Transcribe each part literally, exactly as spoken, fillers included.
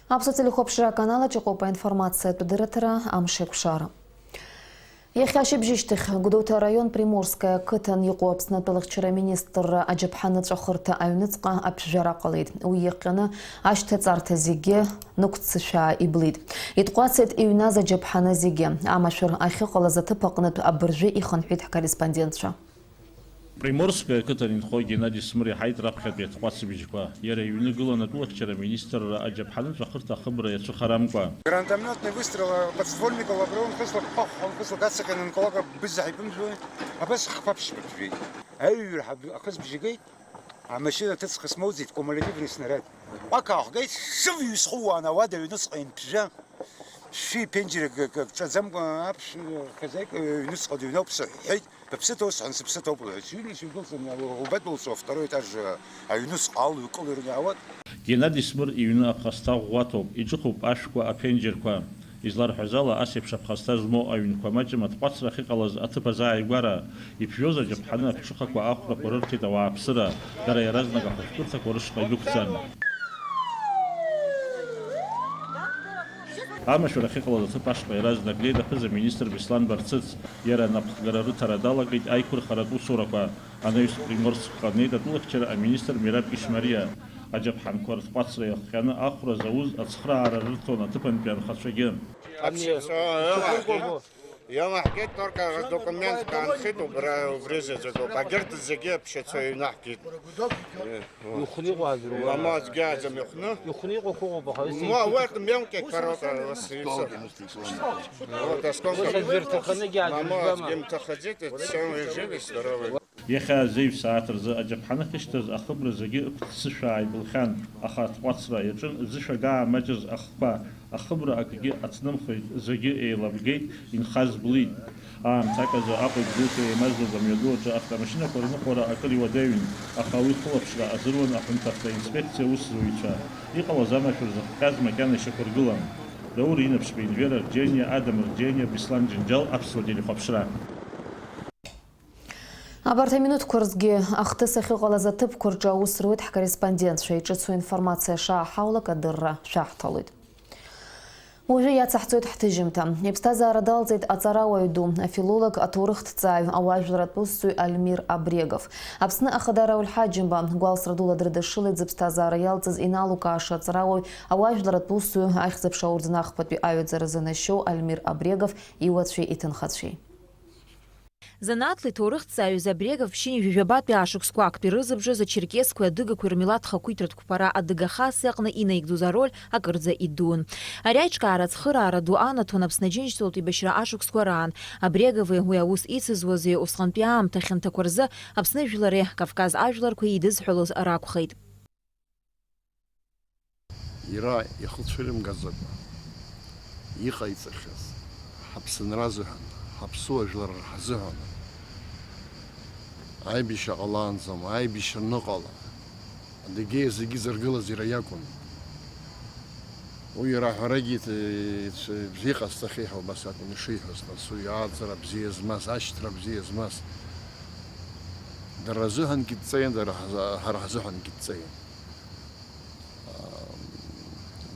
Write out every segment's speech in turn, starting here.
Аԥсуа телехәаԥшра аканал аҿы иҟоуп аинформациатә дырраҭара «Амш еиқәшара». Иахьа ашьыбжьышьҭахь Гәдоуҭа араион Приморское ақыҭан иҟоу Аԥсны атәылахьчара аминистрра аџьаԥҳаныҵәахырҭа аҩныҵҟа аԥжәара ҟалеит. Уи иахҟьаны ашьҭаҵарҭа зегьы нықәццышәаа иблит. Итҟәацит иҩназ аџьаԥҳаны зегьы. Амашәыр ахьыҟалаз аҭыԥ аҟнытә абыржәы ихынҳәит ҳкорреспондентцәа. Приморское ақыҭан инхо Геннади Смыр иаҳаит раԥхьатәи атҟәацыбжьқәа. Иара иҩны гылан атәылахьчара аминистрра аџьаԥҳаныҵәахырҭа ахыбра иацәыхарамкәа. Гранатомётный выстрел, а, подствольника лавры, он хыслак пах, он хыслак ацаҟьаны, анколага бызаҳ ибымжәуеит, абас хԥа ԥшьба ԥжәеит. Аҩра ҳаб-, ахысбжьы геит, амашьына ҭыҵха смоуӡеит, кумулятивный снаряд. Ҟәак аахгеит, сывҩа схыууаан, ауада аҩныҵҟа инԥжәа. Шәи ԥенџьыр ак-, ак-, ак ҿаӡамкәа аԥш-, хозяйка, аҩныҵҟа дыҩноуп сыҳәҳәеит. Быԥсы ҭоу сҳәан, сыԥсы ҭоуп лҳәеит. Сҩыдны сыҩдәылҵын, убадәылҵуа второй этаж, аҩнуҵҟа алҩа кылырны иаауан. Геннади Смыр иҩны ахасҭа ӷәӷәаҭоуп, иҿыхуп ашәқәа, аԥенџьырқәа. Изларҳәаз ала, ас еиԥш аԥхасҭа змоу аҩнқәа маҷым атҟәацра ахьыҟалаз аҭыԥ азааигәара, иԥжәоз аџьаԥҳаны аԥҽыхақәа ахәрақәа рырҭеит ауааԥсыра, дара иаразнак ахәышәтәырҭақәа рышҟа идәықәҵан. Амашәыр ахьыҟалаз аҭыԥ ашҟа иаразнак днеит аԥыза-министр Беслан Барцыц. Иара анапхгара рыҭара далагеит аиқәырхаратә усурақәа. Анаҩс Приморскҟа днеит атәылахьчара аминистр Мераб Ишмариа. Аџьаԥҳанқәа ртҟәацра иахҟьаны ахәра зауз ацхыраара рырҭон аҭыԥантәи анхацәагьы. Иалаҳгеит, только документк аанхеит, убра, убри заҵәык ауп. Агьырҭ зегьы аԥшьацәа иҩнаҳгеит. Ихәны иҟоу аӡәыр уа. Мама, аӡәгьы аӡам ихәны. Ихәны иҟоу қәыҟоуп, аха ус. Ну, а в этом мелкие ворота у вас и всё. Вот, а сколько? Ус аӡәыр ҭаханыгьы аӡәыр Мама, избама? Аӡәгьы мҭахаӡеит, это самые живы, здоровы. Иахьа азеижә сааҭ рзы аџьаԥҳаны ахьышьҭаз ахыбра зегьы ықәццышәаа ибылхьан, аха атҟәацра иаҿын, зышә агаамаҷыз ахқәа. Ахыбра акгьы ацнымхеит, зегьы еилабгеит, инхаз блит. Аамҭак азы Аҟәа Гәдоуҭа еимаздоз амҩаду аҿы автомашьынақәа рныҟәара акыр иуадаҩын, аха уи хылаԥшра азыруан аҳәынҭахра инспекциа аусзуҩцәа. Иҟалаз амашәыр зыхҟьаз макьана ишьақәыргылан. Даур Инаԥшьба, Енвер Арџьениа, Адам Арџьениа, Беслан Џьынџьал, Аԥсуа телехәаԥшра. Абарҭ аминуҭқәа рзгьы ахҭыс ахьыҟалаз аҭыԥқәа рҿы аус руеит ҳкорреспондентцәа. Иҿыцу информациа шааҳаулак адырра шәаҳҭалоит. Уажәы иацаҳҵоит ҳҭыжьымҭа. Иԥсҭазаара далҵит аҵарауаҩ ду, афилолог, аҭоурыхҭҵааҩ, ауаажәларратә усзуҩ Альмир Абрегов. Аԥсны Ахада Рауль Ҳаџьымба гәалсра дула дрыдышшылеит зыԥсҭазаара иалҵыз иналукааша аҵарауаҩ, ауаажәларратә усзуҩ, ахьӡ-аԥша аурден ахԥатәи аҩаӡара занашьоу Альмир Абрегов иуацәеи иҭынхацәеи. Занааҭла иҭоурыхҭҵааҩыз Абрегов ԥшьынҩажәи жәабатәи ашықәсқәа актәи рызыбжазы ачерқьесқәеи адыгақәеи рмилаҭ хақәиҭратә қәԥара адыга хас иаҟны инаигӡоз ароль акырӡа идуун. Ари аиҿкаара ацхыраара ду анаҭон Аԥсны Аџьынџьтәылатә еибашьра ашықәсқәа раан. Абрегови уи аус ицызуази усҟантәи аамҭа хьанҭақәа рзы Аԥсны жәлареи Кавказ ажәларқәеи еидызҳәалоз ракәхеит. Иара ихы цәырымгаӡакәа иҟаиҵахьаз, ҳаԥсынра азыҳәан, ҳаԥсуа жәлар рҳазыҳәан, аибашьра ҟалаанӡам, аибашьра аныҟала, Адыгеиа зегьы зыргылаз иара иакәын. Уи иара аҳәарагьы иҭ-, иҭ-, бзиа иҟасҵахьеи ҳәа убас акәын ишиҳәоз, нас уи ааӡара бзиа змаз, ашьҭра бзиа змаз. Дара рзыҳәангьы дҵаиан, дара ҳзы-, ҳара ҳзыҳәангьы дҵаиан.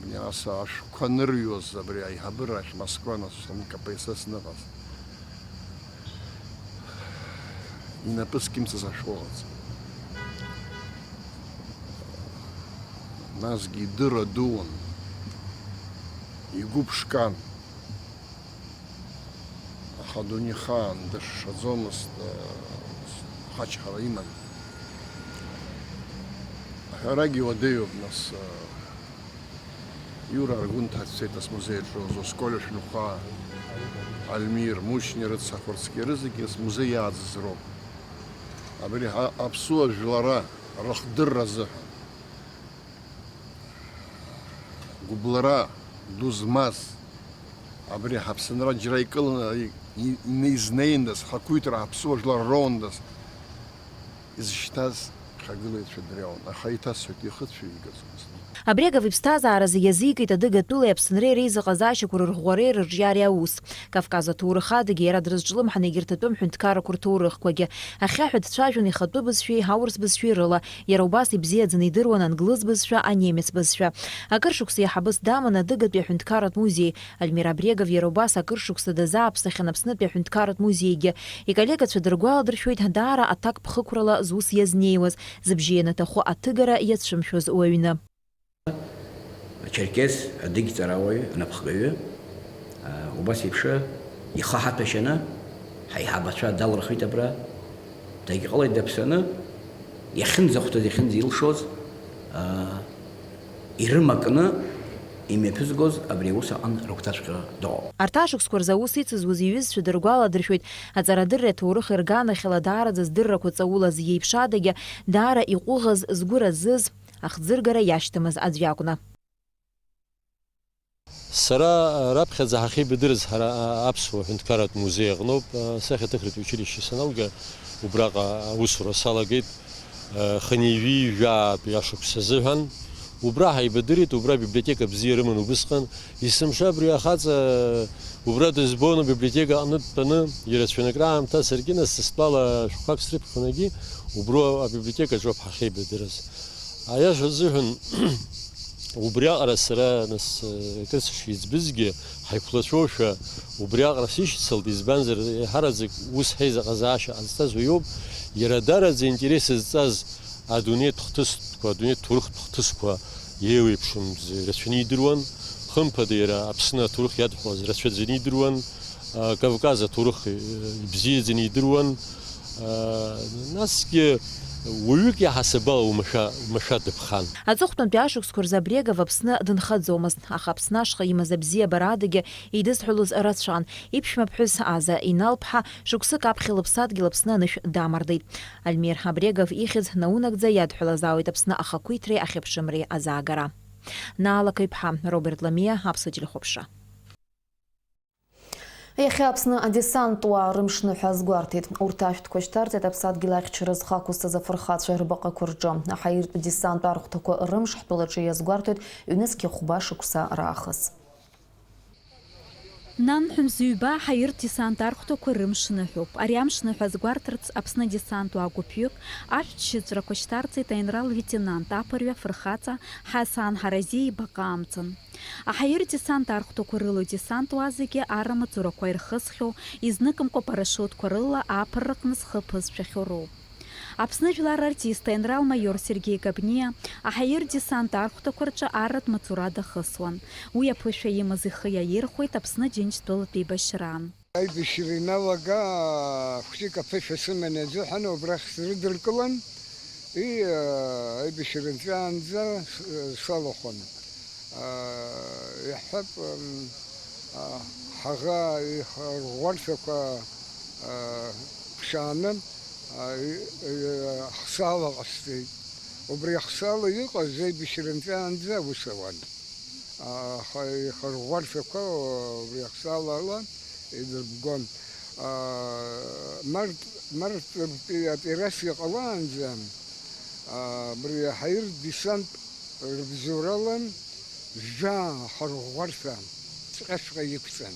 Абни ас ашәқәа анырҩуаз абри аиҳабыра ахь Москва, нас, К П С С ныҟаз, инапы зқьымсыз ашәҟәы ыҟаӡам. Насгьы идырра дуун, игәы ԥшқан. Аха адунеихаан дышшаӡомызт, э, ахачҳара иман. Аҳәарагьы уадаҩуп, нас, э, Иура Аргәынҭа дцеит ас музеи аҿы, Зосколиа Шәлыхәаа, Альмир, Мушьни рыцҳақәа рыцқьа рызегьы ас музеи иааӡаз роуп. Абри ҳа-, аԥсуа жәлара рыхдырра азыҳәан. Гәыблра ду змаз, абри ҳаԥсынра џьара икыланы, и-, и-, изнеиндаз, ҳақәиҭра ҳаԥсуа жәлар роундаз изышьҭаз ҳгылаҩцәа дреиуан, аха иҭасҳәеит, ихы цәигаӡомызт. Абрегов иԥсҭазааразы иазикит адыгатәылеи Аԥсынреи реизыҟазаашьақәа рырӷәӷәареи рырҿиареи аус. Кавказ аҭоурых адагьы иара дрызҿлымҳан егьырҭ атәым ҳәынҭқаррақәа рҭоурыхқәагьы. Ахьхьаҳәа дцәажәон ихатәы бызшәеи аурыс бызшәеи рыла, иара убас ибзиаӡаны идыруан англыз бызшәа, анемец бызшәа. Акыр шықәса иаҳабыс даман адыгатәи аҳәынҭқарратә музеи. Альмир Абрегов иара убас акыр шықәса дазааԥсахьан Аԥснытәи аҳәынҭқарратә музеигьы. Иколлегацәа дыргәаладыршәоит даара аҭакԥхықәрала зус иазнеиуаз, зыбжьы ианаҭаху аҭыгара иацәымшәоз уаҩны. Ачерқьес адыгьҵарауаҩ, анапхгаҩы, аа, убас еиԥш ихы ҳаҭәашьаны, ҳаиҳабацәа далырхит абра, дагьҟалеит даԥсаны, иахьынӡахәҭаз, иахьынӡаилшоз, аа, ирымакны имҩаԥызгоз абри аус аҟан рыгәҭаҵәҟьа дыҟоуп. Арҭ ашықәсқәа рзы аус ицызуаз иҩызцәа дыргәаладыршәоит, аҵарадырреи аҭоурыхи рганахьала даараӡа здыррақәа ҵаулаз, иеиԥшадагьы даара иҟәыӷаз, згәы разыз, ахӡыргара иашьҭамыз аӡә иакәны. Сара раԥхьаӡа ҳахьеибадырыз ҳара аԥсуа ҳәынҭқарратә музеи аҟноуп, асахьаҭыхратә училище саналга, убраҟа аусура салагеит, хынҩажәи жәаатәи ашықәс азыҳәан. Убра ҳаибадырит, убра библиотека бзиа рыман убысҟан. Есымша абри ахаҵа убра дызбон, абиблиотека аҟны дтәаны, ирацәаны акраамҭа, саргьы нас стәала шәҟәқәак срыԥхьон, убра абиблиотекаҿоуп ҳахьеибадырыз. Аиаша азыҳәан, убриаҟара сара нас, акыр сышиӡбызгьы, ҳаиқәлацәоушәа убриаҟара сишьцылт, избанзар, еиҳараӡак ус ҳаизыҟазаашьа ҟазҵаз уиоуп, иара дараӡа интерес зҵаз адунеитә хҭысқәа, адунеитә ҭоурыхтә хҭысқәа еиуеиԥшымз рацәаны идыруан, хымԥада иара Аԥсны аҭоурых иадҳәалаз рацәаӡаны идыруан, Кавказ аҭоурых ибзиаӡаны идыруан, насгьы уаҩык иаҳасабала уамашәа, уамашәа дыԥхан. Аҵыхәтәантәи ашықәсқәа рзы Абрегов Аԥсны дынхаӡомызт, аха Аԥсны ашҟа имаз абзиабара адагьы еидызҳәалоз рацәан. Иԥшәма ԥҳәыс Аза Иналԥҳа шықәсык аԥхьа лыԥсадгьыл Аԥсны анышә дамардеит. Альмир Абрегов ихьӡ наунагӡа иадҳәалазаауеит Аԥсны ахақәиҭреи ахьыԥшымреи азаагара. Наала Қыԥҳа, Роберт Ламиа, Аԥсуа телехәаԥшра. Иахьа Аԥсны адесанттә уаа рымшныҳәа азгәарҭеит. Урҭ ашәҭқәа шьҭарҵеит аԥсадгьыл ахьчара зхы ақәызҵаз афырхацәа рбаҟақәа рҿы. Аҳаиртә десанттә архәҭақәа рымш ҳтәылаҿы иазгәарҭоит ҩнызқьи хәба шықәса раахыс. Нанҳәа мзы ҩба аҳаиртә десанттә архәҭақәа рымшныҳәоуп. Ари амшныҳәа азгәарҭарц Аԥсны адесанттә уаа гәыԥҩык ашәҭшьыҵәрақәа шьҭарҵеит аинрал-леитенант аԥырҩы афырхаҵа Ҳасан Ҳаразиа ибаҟа амҵан. Аҳаиртә десант архәҭақәа рылоу десант уаа зегьы ара маҵурақәа ирхысхьоу, изныкымкәа парашиутқәа рыла аԥырраҟны зхы ԥызшәахьоу роуп. Аԥсны жәлар артист, аинрал-маиор Сергеи Габниа аҳаиртә десант архәҭақәа рҿы арратә маҵура дахысуан. Уи аԥышәа имаз ихы иаирхәеит Аԥсны Џьынџьтәылатә еибашьраан. Аибашьра иналага, хәҷык аԥышәа сыманы азыҳәан убрахь срыдыркылан, и, аибашьра нҵәаанӡа с-, салахәын. Иаҳҳәап, м, а, ҳаӷа ихырӷәӷәарҭақәа, а, ԥшааны, а, и, и, ахсаала ҟасҵеит. Убри ахсаала иҟаз аибашьра нҵәаанӡа аус ауан. Аха ихырӷәӷәарҭақәа убри ахсаалала идырбгон. А, март, марттәи аоперациа ҟалаанӡа, а, абри аҳаиртә десант рыбзоурала жәа ахырӷәӷәарҭа ҵәҟьаҵәҟьа иқәҵан.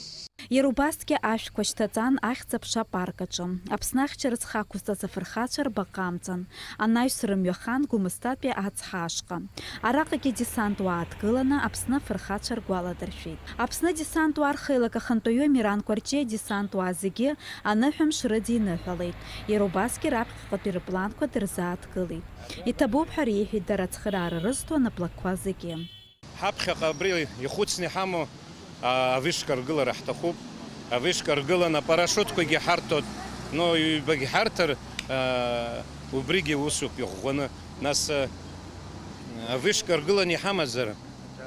Иара убасгьы ашәқәа шьҭаҵан Ахьӡ-аԥша апарк аҿы. Аԥсны ахьчара зхы ақәызҵаз афырхацәа рбаҟа амҵан. Анаҩс рымҩахан Гәымсҭатәи ацҳа ашҟа. Араҟагьы десант уаа ааҭгыланы Аԥсны афырхацәа ргәаладыршәеит. Аԥсны адесант уаа рхеилак ахантәаҩы Миран Кәарҷиа адесант уаа зегьы аныҳәамш рыдиныҳәалеит. Иара убасгьы раԥхьаҟатәи рыпланқәа дырзааҭгылеит. Иҭабуп ҳәа реиҳәеит дара ацхыраара рызҭо анаплакқәа зегьы. Ҳаԥхьаҟа абри ихәыцны иҳамоу, а, авышка аргылара ҳҭахуп. Авышка аргыланы апарашутқәагьы ҳарҭоит. Но ҩбагь ҳарҭар, а, убригьы усуп иӷәӷәаны. Нас, а, авышка аргыланы иҳамазар,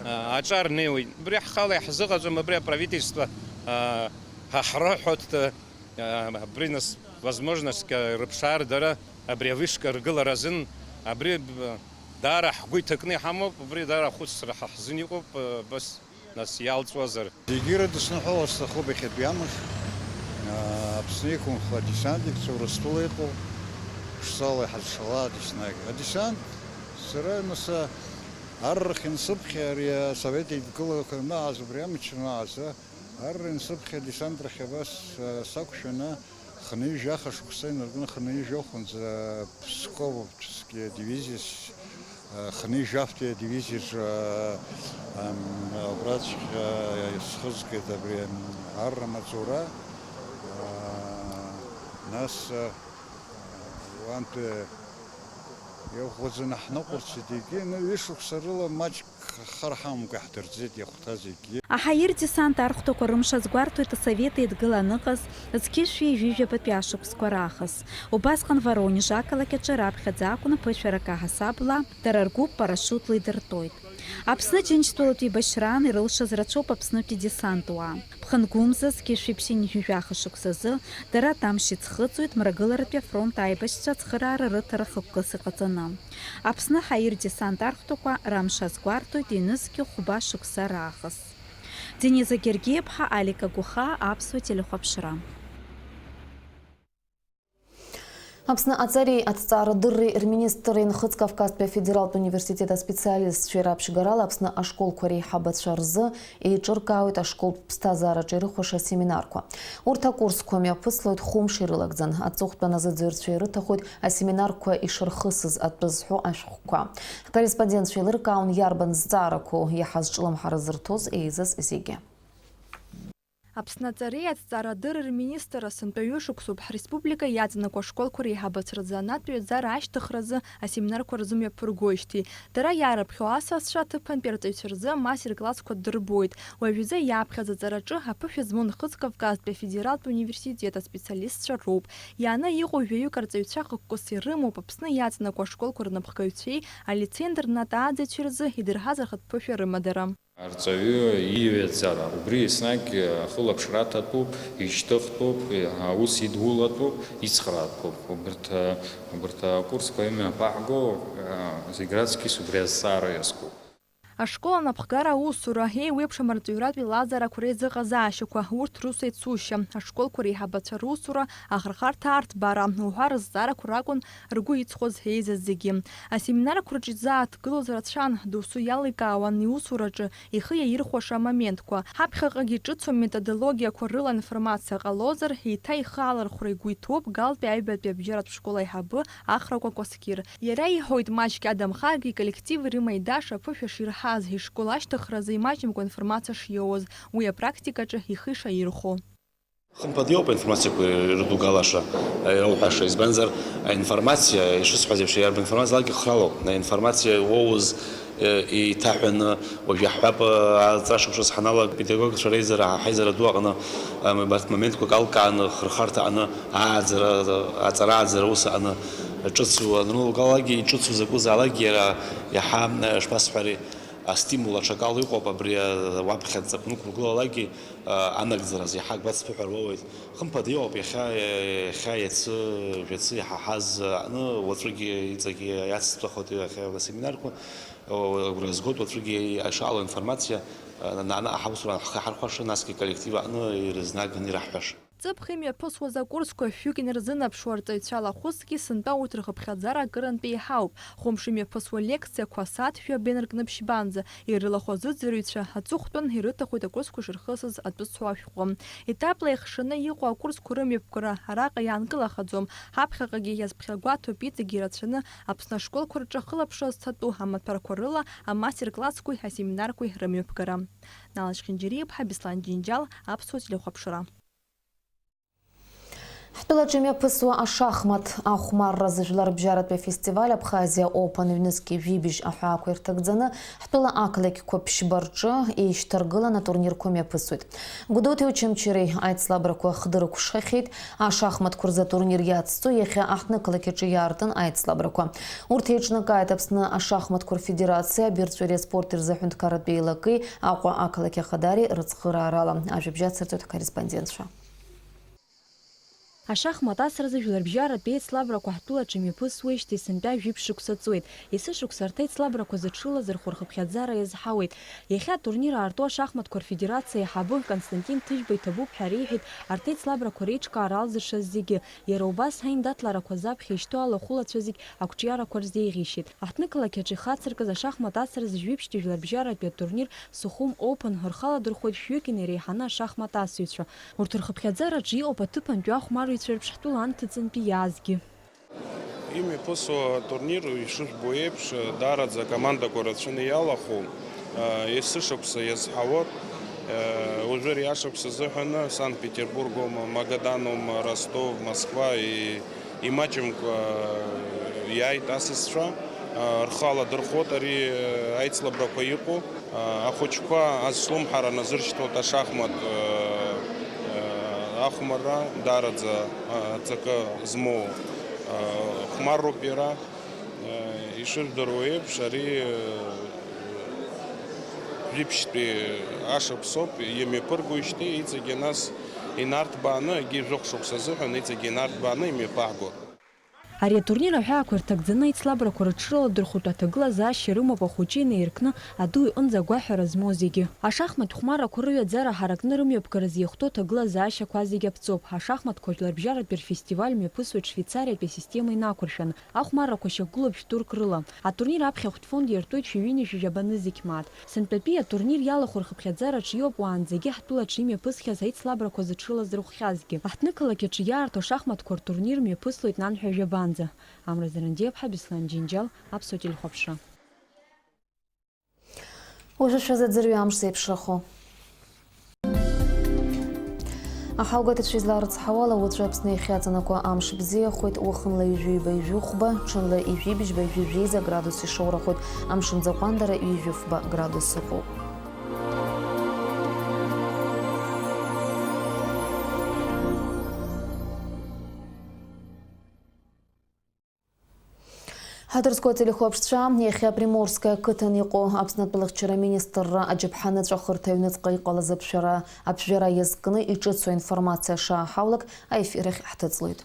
а, аҿар неиуеит. Убри ҳхала иаҳзыҟаҵом, абри аправительство, а, ҳа ҳрыҳәоит, а, абри нас возможностьк рыԥшаар дара, абри авышка аргылара азын, абри, б-, даара ҳгәы иҭакны иҳамоуп, убри даара ахәыцра ҳа ҳзын иҟоуп, а, абас. Нас иалҵуазар? Зегьы ирыдысныҳәало сҭахуп иахьатәи амш, аа, Аԥсны иқәынхо адесант, Урыстәыла иҟоу, ԥшӡала иҳазшалааит еснагь. Адесант, сара, нас, Аррахь инсыԥхьа ари асовет еидгылақәа ианыҟаз, убри амчра анаҟаз, арра инсыԥхьа адесант рахь абас, а, сақәшәаны, хынҩажәаха шықәса инаркны, хынҩажәохәынӡа Пскововчески адивизиа, а, хынҩажәафтәи адивизиаҿы, а, ам, убраҵәҟьа схызгеит абри, ам, арра маҵура, а, нас, а, уантәи иӷәӷәаӡаны ҳныҟәырцеит, егьи, ну, ҩышықәса рыла маҷк хар ҳамамкәа иаҳдырӡеит иахәҭаз егьи. Аҳаирдесант архәҭақәа рымш азгәарҭоит асовет еидгыла аныҟаз зқьышәи жәижәабатәи ашықәсқәа раахыс. Убасҟан Воронеж ақалақь аҿы раԥхьаӡа акәны ԥышәарак аҳасабала дара ргәыԥ парашутла идыртәоит. Аԥсны Џьынџьтәылатә еибашьраан ирылшаз рацәоуп Аԥснытәи десант уаа. Ԥхынгәымза зқьышәи ԥшьынҩажәи жәаха шықәсазы дара Тамшь иӡхыҵуеит Мрагыларатәи афронт аибашьцәа ацхыраара рыҭара хықәкыс иҟаҵаны. Аԥсны ҳаирдесант архәҭақәа рамш азгәарҭоит ҩнызқьи хәба шықәса раахыс. Дениза Гергиеԥҳа, Алика Гәыхаа, Аԥсуа телехәаԥшра. Аԥсны аҵареи аҭҵаарадырреи рминистрреи Нхыҵ Кавказтәи афедералтә университет аспециалистцәеи раԥшьгарала Аԥсны ашколқәа реиҳабацәа рзы еиҿыркаауеит ашколтә ԥсҭазаараҿы ирыхәаша асеминарқәа. Урҭ акурсқәа мҩаԥыслоит хәымш ирылагӡан. Аҵыхәтәан азыӡырҩцәа ирыҭахоит асеминарқәа ишырхысыз атәы зҳәо ашәҟәқәа. Ҳкорреспондентцәа еилыркаауан иарбан зҵаарақәоу иаҳа зҿлымҳара зырҭоз еизаз зегьы. Аԥсны аҵареи аҭҵаарадырреи рминистр асынтәа ҩышықәсоуп ҳреспублика иаҵанакуа ашколқәа реиҳабацәа рзы анатә ҩаӡара ашьҭыхразы асеминарқәа рзымҩаԥыргоижьҭеи. Дара иаарыԥхьо асасцәа аҭыԥантәи арҵаҩцәа рзы мастер-классқәа дырбоит. Уажәазы иааԥхьаз аҵараҿы аԥышәа змоу Нхыҵ Кавказтәи афедералтә университет аспециалистцәа роуп. Иааны иҟоу жәаҩык арҵаҩцәа хықәкыс ирымоуп Аԥсны иаҵанакуа ашколқәа рнапхгаҩцәеи алицензиатә аҭааӡаҩцәеи рзы идырҳаз рхатә ԥышәа рымадара. Арҵаҩы иҩаӡара, убри еснагь ахылаԥшра аҭатәуп, ишьҭыхтәуп, аус идулатәуп, ицхраатәуп. Убырҭ, убырҭ акурсқәа имҩаԥаҳго, зегь раҵкьыс убри азҵаара иазкуп. Ашкол анапхгара аусура, еиуеиԥшым арҵаҩратәи лазарақәа реизыҟазаашьақәа, урҭ рус еицушьа, ашколқәа реиҳабацәа русура, ахырхарҭа арҭбаара уҳәа рызҵаарақәа ракәын ргәы иҵхоз еизаз зегьы. Асеминарқәа рҿы изааҭгылоз рацәан, досу иаликаауан иусураҿы ихы иаирхәаша амоментқәа. Ҳаԥхьаҟагьы иҿыцу аметодологиақәа рыла аинформациа ҟалозар, еиҭа ихы алархәра игәы иҭоуп Галтәи аҩбатәи абжьаратә школ аиҳабы Ахрақәа Кәасқьыр. Иара иҳәоит, маҷк иадамхаргьы иколлектив ирымаидаша аԥышәа ширҳаз, ишкол ашьҭыхразы имаҷымкәа аинформациа шиоуаз, уи апрактикаҿы ихы ишаирхәо. Хымԥада иоуп аинформациақәа ирыдугалаша, ирауҳәаша, избанзар, аинформациа, ишысҳәаз еиԥш, иарбан информациалакгьы хралоуп. Аинформациа уоуз, э, еиҭаҳәаны, уажә иаҳҳәап, э, аҵара шықәсаз ҳаналага, педагогцәа реизара, ҳаизара ду аҟны, э, абарҭ моментқәак алкааны, хырхарҭа аҟны, ааӡара, аҵара-ааӡара ус аҟны ҿыцу анрылгалалакгьы, иҿыцу закәызаалакгьы иара иаҳа, э, шԥасҳәари, астимул аҽакала иҟоуп, абри, э, уаԥхьаӡа унықәыргылалакгьы, анагӡараз иаҳа агәацԥыҳәа руоуеит. Хымԥада иҟоуп иахьа, иахьа, иацы, жәацы иҳаҳаз аҟны, уаҵәыгьы иҵегьы иацҵәахоит иахьа асеминарқәа, агәра згоит уаҵәыгьы ишаало информациа, ана-, ана-, ҳаусура ҳхы ҳархәаша, насгьы коллектив аҟны ирызнаганы ираҳҳәаша. Ҵыԥх имҩаԥысуаз акурсқәа шәҩык инарзынаԥшуа арҵаҩцәала ахәыцгьы сынтәа урҭ рхыԥхьаӡара акырынтә еиҳауп. Хәымш имҩаԥысуа лекциақәа асааҭ шәҩа бен ркны ԥшьбанӡа ирылахәу азыӡырҩцәа аҵыхәтәан ирыҭахоит акурсқәа шырхысыз атәы зҳәо ашәҟәы. Етапла еихшаны иҟоу акурсқәа рымҩаԥгара араҟа иаанкылахаӡом. Ҳаԥхьаҟагьы иазԥхьагәаҭоуп иҵегьы ирацәаны Аԥсны ашколқәа рҿы ахылаԥшра зцатәу амаҭәарқәа рыла амастер-классқәеи асеминарқәеи рымҩаԥгара. Нала Чхинџьариа-иԥҳа, Беслан Џьынџьал, Аԥсуа телехәаԥшра. Ҳтәылаҿы имҩаԥысуа ашахмат ахәмарра зыжәларбжьаратәи афестиваль Абхазиа Open ҩнызқьи жәибжь аҳәаақәа ирҭагӡаны ҳтәыла ақалақьқәа ԥшьба рҿы еишьҭаргылан атурнирқәа мҩаԥысуеит. Гәдоуҭеи Очамчыреи аицлабрақәа хдыркәшахьеит. Ашахматқәа рзы атурнир иацҵо иахьа аҳҭнықалақь аҿы иаартын аицлабрақәа. Урҭ еиҿнакааит Аԥсны ашахматқәа рфедерациа, абирҵәареи аспорти рзы аҳәынҭқарратә еилакеи, Аҟәа ақалақь ахадареи рыцхыраарала. Ажәабжь ацырҵоит ҳкорреспондентцәа. Ашахмат асразы жәларбжьаратә еицлабрақәа ҳтәылаҿы имҩаԥысуеижьҭеи сынтәа жәиԥшь шықәса ҵуеит. Есышықәса арҭ аицлабрақәа зыҽрылаз рхәы рхыԥхьаӡара иазҳауеит. Иахьа атурнир аарту ашахматқәа рфедерациа аиҳабы Константин Ҭыжьба иҭабуп ҳәа реиҳәеит арҭ еицлабрақәа реиҿкаара алзыршаз зегьы. Иара убас аиндаҭларақәа заԥхьа ишьҭоу алахәылацәа зегь ақәҿиарақәа рзеиӷьеишьеит. Аҳҭнықалақь аҿы ихацыркыз ашахмат асразы жәиԥшьтәи жәларбжьаратәи атурнир Сухум Open рхаладырхәуеит шәҩык инареиҳаны ашахмат асыҩцәа. Урҭ рхыԥхьаӡараҿы иҟоуп аҭыԥантәи ахәмарҩцәа рҿы ҳтәыла анҭыҵынтәи иаазгьы. Имҩаԥысуа атурнир, ишыжәбо еиԥш, даараӡа акомандақәа рацәаны иалахәу, есышықәса иазҳауа, уажәы ари ашықәс азыҳәаны Санкт-Петербургоума, Магаданума, Ростов, Москва, и-, имаҷымкәа иааит асасцәа, рхы аладырхәуеит ари аицлабрақәа иҟоу. Ахәыҷқәа азҿлымҳара назыршьҭуеит ашахмат ахәмарра, даараӡа аҵакы змоу хәмарроуп иара. Ишыжәдыруа еиԥш, ари жәиԥшьтәи ашықәсоуп имҩаԥыргоижьҭеи, иҵегьы нас инарҭбааны, егьи жәохә шықәса азыҳәан иҵегьы инарҭбааны имҩаԥаҳгоит. Ари атурнир аҳәаақәа ирҭагӡаны аицлабрақәа рыҽрыладырхәратәы аҭагылазаашьа рымоуп ахәыҷы инаиркны аду иҟынӡа агәаҳәара змоу зегьы. Ашахматә хәмаррақәа рыҩаӡара ҳаракны рымҩаԥгара зеихәҭоу аҭагылазаашьақәа зегьы аԥҵоуп. Ашахматқәа жәларбжьаратәи рфестиваль мҩаԥысуеит Швеицариатәи асистема инақәыршәаны, ахәмаррақәа шьақәгылоуп шә-турк рыла. Атурнир аԥхьахәтә фонд иартуеит шәи ҩынҩажәи жәаба нызқь мааҭ. Сынтәатәи атурнир иалахәу рхыԥхьаӡараҿы иоуп уаанӡагьы ҳтәылаҿы имҩаԥысхьаз аицлабрақәа зыҽрылазырхәхьазгьы. Аҳҭнықалақь аҿы иаарту ашахматқәа ртурнир мҩаԥыслоит нанҳәа жәабанӡа. Амра Зарандиаԥҳа, Беслан Џьынџьал, Аԥсуа телехәаԥшра. Уажәы шәазыӡырҩы амш зеиԥшрахо. Аҳаугатәцәа изларыцҳауала, уаҵәы Аԥсны иахьаҵанакуа амш бзиахоит, уахынла ҩажәи ҩба ҩажәи хәба, ҽынла ҩажәи бжьба ҩажәи жәеиза градус ишоурахоит, амшын ӡакәандара ҩажәи фба градус ыҟоуп. Ҳаҭырқәа телехәаԥшцәа, иахьа Приморская ақыҭан иҟоу Аԥсны атәылахьчара аминистрра аџьаԥҳаныҵәахырҭа аҩныҵҟа иҟалаз аԥшәара, аԥжәара иазкны иҿыцу аинформациа шааҳаулак аефир ахь ҳҭыҵлоит.